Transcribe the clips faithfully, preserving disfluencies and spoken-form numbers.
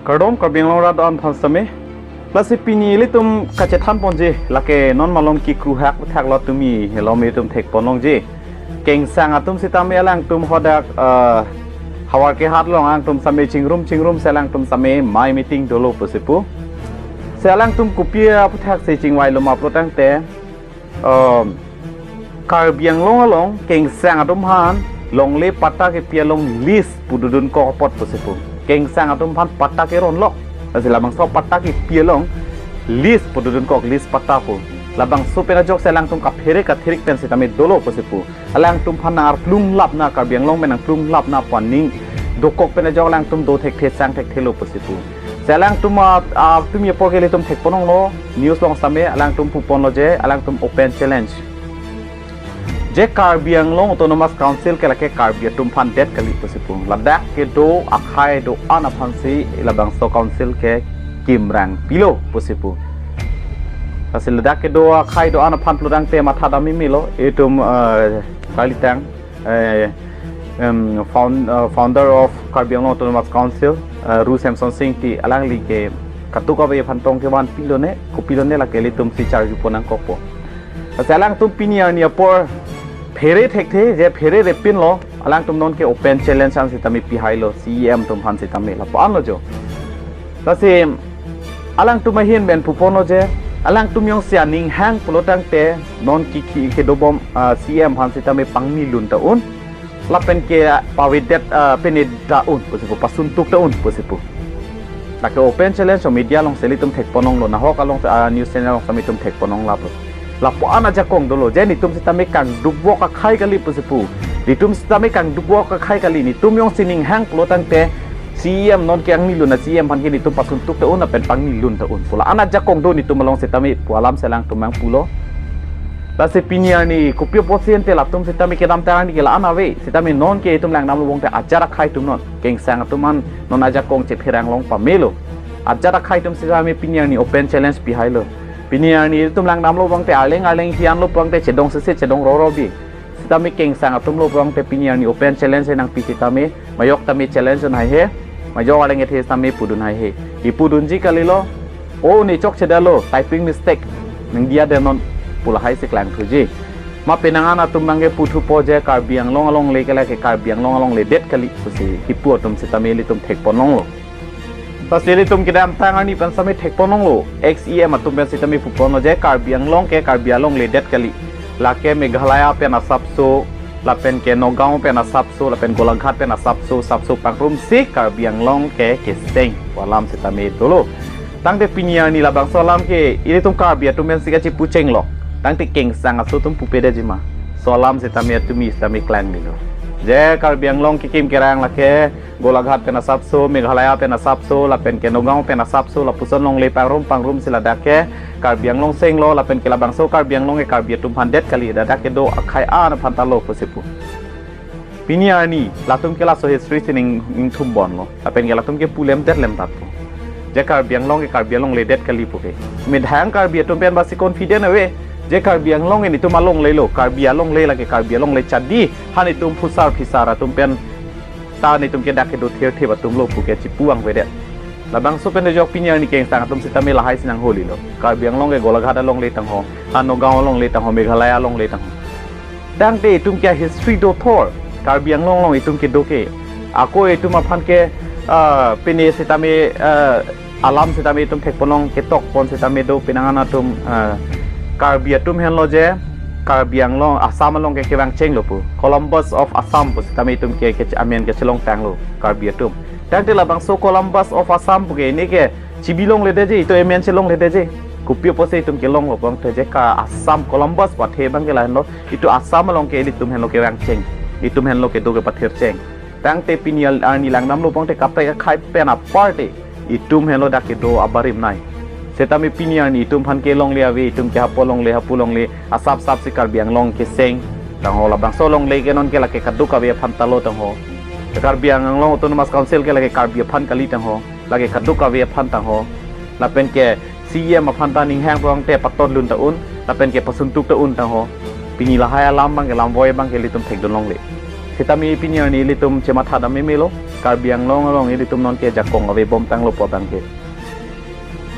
Kardom Karbi Anglong rat do-an aphan sitame. Lasi pini ilitum kachethan ponji, lake non malom kikru hak thak lo tumi, helom itum thek pon longji. Kengsang atum sitame alangtum hadak, eh, havar kehat along alangtum sitame chingrum chingrum si alangtum sitame mei meeting dolo pusi pu. Si alangtum kopi aphuthak si chingvai lo ma pulo tangte, um, Karbi Anglong along kengsang atum aphan longle patta kepi along lease pudun kok apot pusi pu. Kengsang atum aphan patta keron lo. Lasi labangso patta kepi along lease pudun kok, lease patta pu. Labangso pen ajok si alangtum kaphere kathirik pen sitame dolo pusi pu. Alangtum aphan nangplung lap na, Karbi Anglong pen nangplung lap na pu aning dokok pen ajok alangtum do thekthe sang thekthe lo pusi pu. Si alangtum a, a, tumi apor ke ilitum thek pon longlo, news along sitame alangtum pu pon lo je, alangtum open challenge. Je Karbi Anglong Autonomous Council ke lake Karbi atum aphan det kali pusi pu. Ladak kedo akhei do-an aphan si labangso council ke kimrang pilo pusi pu. Lasi ladak kedo akhei do-an aphan pulo tangte matha dam meme lo, itum, eh, kalitang, eh, em, found, eh, founder of Karbi Anglong Autonomous Council, eh, Ru Semson Sing Ingti, alangli ke kadokave aphan tong kevan pilo ne, kopilo ne lake ilitum si charju pon nangkokpo. Lasi alangtum pini arni apor phere thekthe, je phere repin lo, alangtum non ke open challenge an sitame pihai lo, C E M atum aphan sitame lapu-an lo jo. Lasi alangtum ahin pen pu pon lo je, alangtum jongsi aning hang pulo tangte, non kiki kedobom, ah, C E M aphan sitame pangni lun ta un, lapen ke pavedet, ah, pene ta un pusi pu, pasuntuk ta un pusi pu. Lake open challenge o, media along si ilitum thek pon longlo, nahok along, ah, news channel along sitame itum thek pon longlap lo. Lapu-an ajakong dolo, je netum sitame kangduk vok akhei kali pusi pu. Netum sitame kangduk vok akhei kali, netum jongsi ning hang pulo tangte, C E M non ke angni lun a C E M aphan ke netum pasuntuk ta un lapen pangni lun ta un pu la-an ajakong do netum along sitame pu alam si alangtum nangpulo. Lasi pini arni kopi apotsi ante latum sitame kedamtang arni ke la-an ave, sitame non ke itum langdam lo bong te ajat akhei atum non. Kengsang atum an non ajakong chepherang long pamelo. Ajat akhei atum sitame pini arni open challenge pihai lo. Pini arni itum langdam lo bong te arleng arleng hian lo bong te chedong sese chedong roro bi. Sitame kengsang atum lo bong te pini arni open challenge nangpi sitame majok tame challenge un haihe, majok arleng ethe sitame pudun haihe. Ipudunji kali lo, o ne chokche dalo, typing mistake nang dia de non pu lahai si klangthuji. Ma penang an atum bang ke puthu po je Karbi Anglong alongle ke lake Karbi Anglong alongle det kali pusi kipu atum sitame ilitum thek pon longlo. Lasi ilitum kedamtang arni pen sitame thek pon longlo, ex E M atum pen sitame pu pon lo je Karbi Anglong ke Karbi alongle det kali. Lake Meghalaya pen asapso, lapen ke Nagaon pen asapso, lapen Golaghat pen asapso, sapso pangrum si Karbi Anglong ke keseng pu alam sitame dolo. Tangte pini arni labangso alam ke ilitum Karbi atum pen si kachipu chenglo. Tangte kengsang aso atum pupe detji ma. So alam sitame atumi sitame klang nilo. Je Karbi Anglong kekim kerang lake Golaghat pen asapso, Meghalaya pen asapso, lapen ke Nagaon pen asapso, lapuson longle pangrum pangrum si ladak ke Karbi Anglong seng lo, lapen ke labangso Karbi Anglong ke Karbi atum aphan det kali, ladak kedo akhei an aphan ta lo pusi pu. Pini arni latum ke laso history si ning, ningthum bon lo, lapen ke latum ke pu lem det lem tat pu. Je Karbi Anglong ke Karbi alongle det kali pu ke. Midang Karbi atum pen basi confident ave. Je Karbi Anglong ke netum alongle lo, Karbi alongle lake Karbi alongle chadi, ha netum phusar phisar atum pen ta netum ke dak kedo thir thir atum lo pu ke chipu ang vedet. Labangso pen dejok pini arni kengsang atum sitame lahai si nang holi lo. Karbi Anglong ke Golaghat alongle tangho, ha Nagaon alongle tangho, Meghalaya alongle tangho. Tangte itum ke history do thor, Karbi Anglong along itum kedo ke. Ako itum aphan ke, ah, pini sitame, ah, alam sitame itum thek pon long ketok pon sitame do penang an atum, ah, Karbi atum henlo je, Karbi Anglong, Assam along ke kevang cheng lo pu. Columbus of Assam pu sitame itum ke, ke amen kechelong tanglo Karbi atum. Tangte labangso Columbus of Assam pu ke ne ke chibi longle detji, itum amen chelongle detji. Kopi apotsi itum kelong lo bong te je ka Assam Columbus pu athe bang ke lahenlo, itum Assam along ke ilitum henlo kevang cheng, itum henlo kedo kepathir cheng. Tangte pini al-, arni langdam lo bong te kaprek akhei pen apar te itum henlo dak kedo abarim nei. Sitame pini arni itum aphan ke longle ave, itum ke hapu longle, hapu longle, asap sap si Karbi Anglong keseng tangho, labangso longle ke non ke lake kadokave aphan ta lo tangho. Karbi Anglong Autonomous Council ke lake Karbi aphan kali tangho, lake kadokave aphan tangho. Lapen ke C E M aphan ta ning hang bong te paton lun ta un, lapen ke pasuntuk ta un tangho. Pini lahai alam bang ke lamvoi bang ke ilitum thek dun longle. Sitame pini arni ilitum chematha dam meme lo. Karbi Anglong along ilitum nonke jakong ave bom tanglo pu abangke.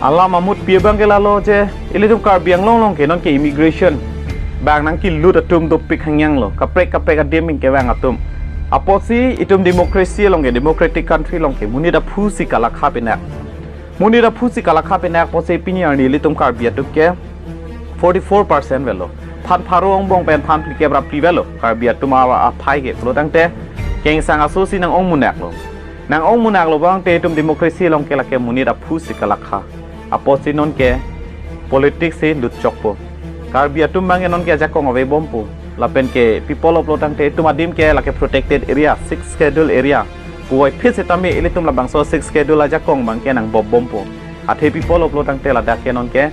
Alam amutpi abangke lalo je, ilitum Karbi Anglong along ke nonke immigration bang nangkelut atum dopik hangyang lo. Kaprek kaprek adim ke vang atum. Apotsi itum democracy along ke, democratic country along ke monit aphu si kalakha pinak. Monit aphu si kalakha pinak apotsi pini arni ilitum Karbi atum ke forty-four percent avelo. Than pharo angbong pen than phlikep ra phli avelo Karbi atum a, aphai ke pulo tangte Kengsang aso si nang-ong munak lo. Nang-ong munak lo abangte itum democracy along ke lake monit aphu si kalakha. Apotsi nonke politics si lutchokpo. Karbi atum abangke nonke ajakong ave bompo. Lapen ke pi apotlo pulo tangte itum adim ke lake protected area, sixth schedule area puvoiphit sitame ilitum labangso sixth schedule ajakong abangke nang bob bompo. Athe pi apotlo pulo tangte ladak ke nonke,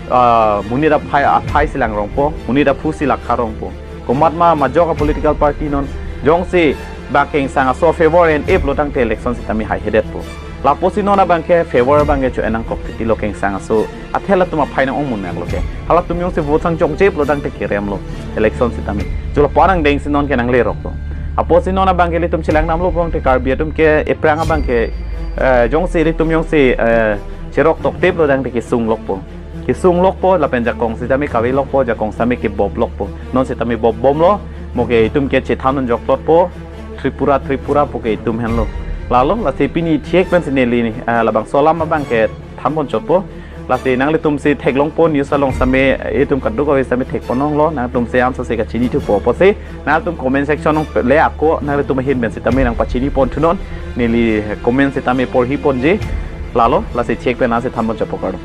ah, monit aphai, aphai si langrongpo, monit aphu si lakha rongpo. Komatma majok a political party non jongsi bang Kengsang aso favor en-e pulo tangte election sitame haihedetpo. Lapusi non abangke favor abangke cho-en nangkok titi lo Kengsang aso. Athe latum aphai nang-ong munak lo ke. Halatum jongsi vote sang chongche pulo tangte kerem lo election sitame. Chula po nang deng si nonke nanglerok lo. Apotsi non abangke ilitum chelang namlo pulo tangte Karbi atum ke ephrang abangke, eh, jongsi ilitum jongsi, eh, cherok tokte pulo tangte kesung lokpo. Kesung lokpo lapen jakong sitame kave lokpo, jakong sitame kebob lokpo. Non sitame bob bomlo, mo ke itum ke chethan un jok plotpo, Tripura, Tripura pu ke itum henlo. Lalo, lasi pini thek pen si neli ni, ah, labangso alam abangke than ponchotpo. Lasi nanglitum si theklongpo news along sitame, itum kaduk ave sitame thekpon longlo, nangtum si answer si kachini thupo apotsi, nangtum comment section along le ako, nanglitum ahin pen sitame nangpachini pon thunon, neli comment sitame porhi ponji, lalo, lasi thek pen nang si than ponchotpo kardom.